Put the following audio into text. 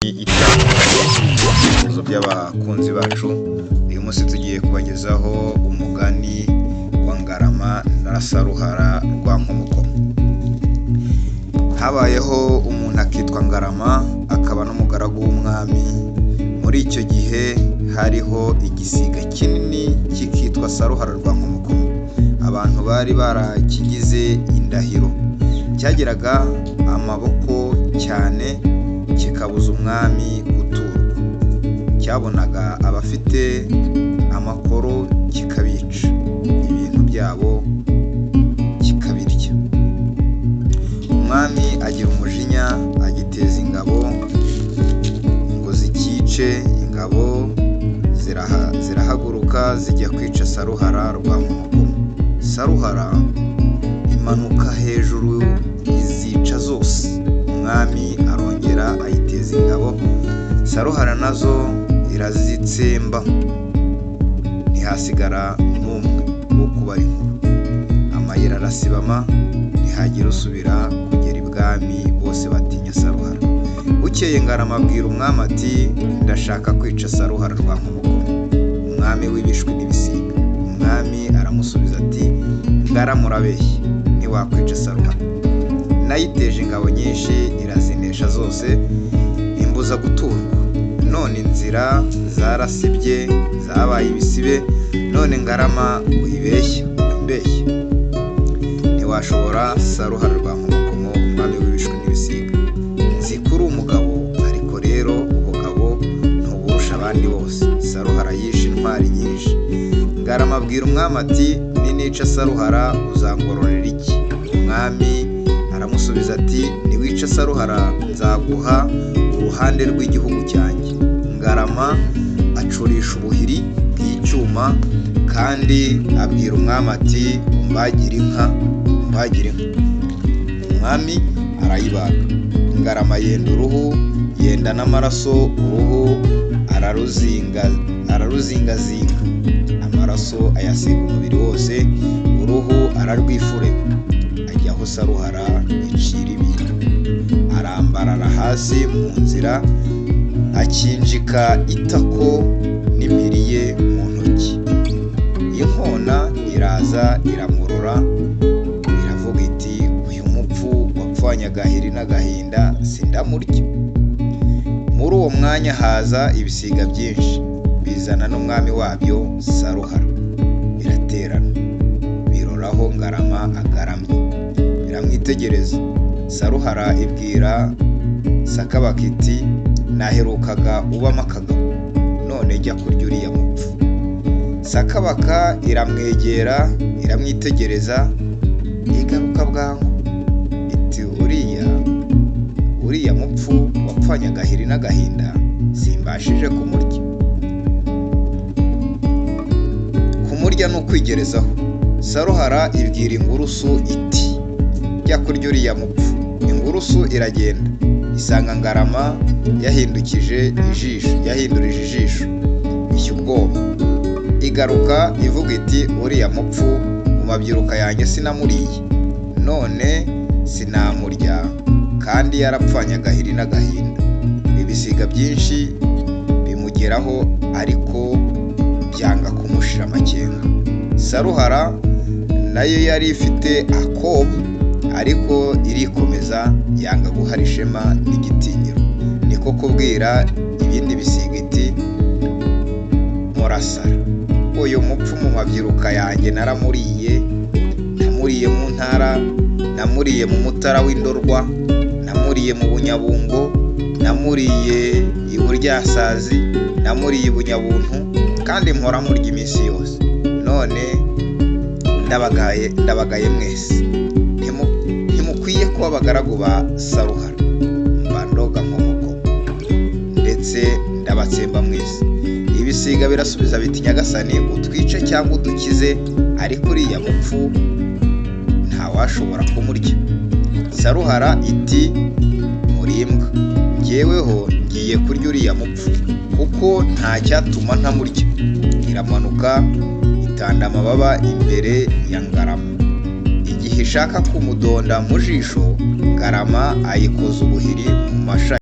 Itandukanye, ibyifuzo by'abakunzi bacu. Uyu munsi tugiye kubagezaho umugani wa Ngarama na Saruhara rwa Nkomokomo. Habayeho umuntu akitwa Ngarama, akaba n'umugaragu w'umwami. Muri icyo gihe hariho igisiga kinini kikitwa Saruhara rwa Nkomokomo. Abantu bari barakigize indahiro. Cyagiraga amaboko cyane, kikabuza umwami guturwa. Cyabonaga abafite amakoro kikabica, ibintu byabo kikabirya. Umwami agira umujinya, agiteza ingabo ngo zikice. Ingabo zirahaguruka zijya kwica Saruhara rwa Nkomokomo. Saruhara imanuka hejuru izica zose. Umwami arongera ayiteza ingabo, Saruhara nazo irazitsemba, ntihasigara n'umwe wo kubara inkuru. Amayira arasibama, ntihagira usubira kugera ibwami, bose batinya Saruhara. Bukeye Ngarama abwira umwami ati: "Ndashaka kwica Saruhara rwa Nkomokomo, umwami w'ibishwi n'ibisiga." Umwami aramusubiza ati: "Ngarama, urabeshya, ntiwakwica Saruhara. Nayiteje ingabo nyinshi, irazinesha zose, imbuza guturwa. None inzira zarasibye, zabaye ibisibe. None Ngarama, wibeshya, wimbeshya, ntiwashobora Saruhara rwa Nkomokomo, umwami w'ibishwi n'ibisiga. Nzi ko uri umugabo, ariko rero ubugabo ntuburusha abandi bose. Saruhara yishe intwari nyinshi." Ngarama abwira umwami ati: "Ninica Saruhara uzangororera iki?" Umwami aramusubiza ati: "Niwica Saruhara nzaguha uruhande rw'igihugu cyanjye." Ngarama acurisha ubuhiri bw'icyuma, kandi abwira umwami ati: "Umbagire inka, umbagire inka." Umwami arayibaga. Ngarama yenda uruhu, yenda n'amaraso. Uruhu araruzinga, araruzingazinga, amaraso ayasiga umubiri wose, uruhu ararwifureba, ajya aho Saruhara icira ibintu. Arambarara hasi mu nzira, akinjika itako n'impiri ye mu ntoki. Inkona iraza iramurora, iravuga iti: "Uyu mupfu wapfanye agahiri n'agahinda sindamurya." Muri uwo mwanya haza ibisiga byinshi, bizana n'umwami wabyo Saruhara. Biraterana, biroraho Ngarama agaramye, biramwitegereza. Saruhara ibwira Sakabaka iti: "Naherukaga ubamo akagabo, none jya kurya uriya mupfu." Sakabaka iramwegera, iramwitegereza, igaruka bwangu iti: "Uriya mupfu wapfanye agahiri n'agahinda simbashije kumurya." Kumurya ni ukwigerezaho. Saruhara ibwira ingurusu iti: "Jya kurya uriya mupfu." Ingurusu iragenda, isanga Ngarama yahindukije ijisho, yahindurije ijisho, ishya ubwoba. Igaruka ivuga iti: "Uriya mupfu mu mabyiruka yanjye sinamuriye, none sinamurya kandi yarapfanye agahiri n'agahinda." Ibisiga byinshi bimugeraho, ariko byanga kumushira amakenga. Saruhara nayo yari ifite akoba, ariko irikomeza, yanga guhara ishema n'igitinyiro. Niko kubwira ibindi bisiga iti: "Murasara, uyu mupfu mu mabyiruka yanjye naramuriye. Namuriye mu ntara, namuriye mu Mutara w'Indorwa, namuriye mu Bunyabungo, namuriye i Buryasazi, namuriye i Bunyabuntu, kandi mpora murya iminsi yose. None ndabagaye, ndabagaye mwese. Ntimukwiye kuba abagaragu ba Saruhara. Mba ndoga Nkomokomo, ndetse ndabatsemba mwese." Ibisiga birasubiza biti: "Nyagasani, utwice cyangwa udukize, ariko uriya mupfu ntawashobora kumurya." Saruhara iti: "Muri imbwa, njyeweho ngiye kurya uriya mupfu, kuko nta cyatuma ntamurya." Iramanuka, itanda amababa imbere ya Ngarama. Igihe ishaka kumudonda mu jisho, Ngarama ayikoza ubuhiri mu mashami.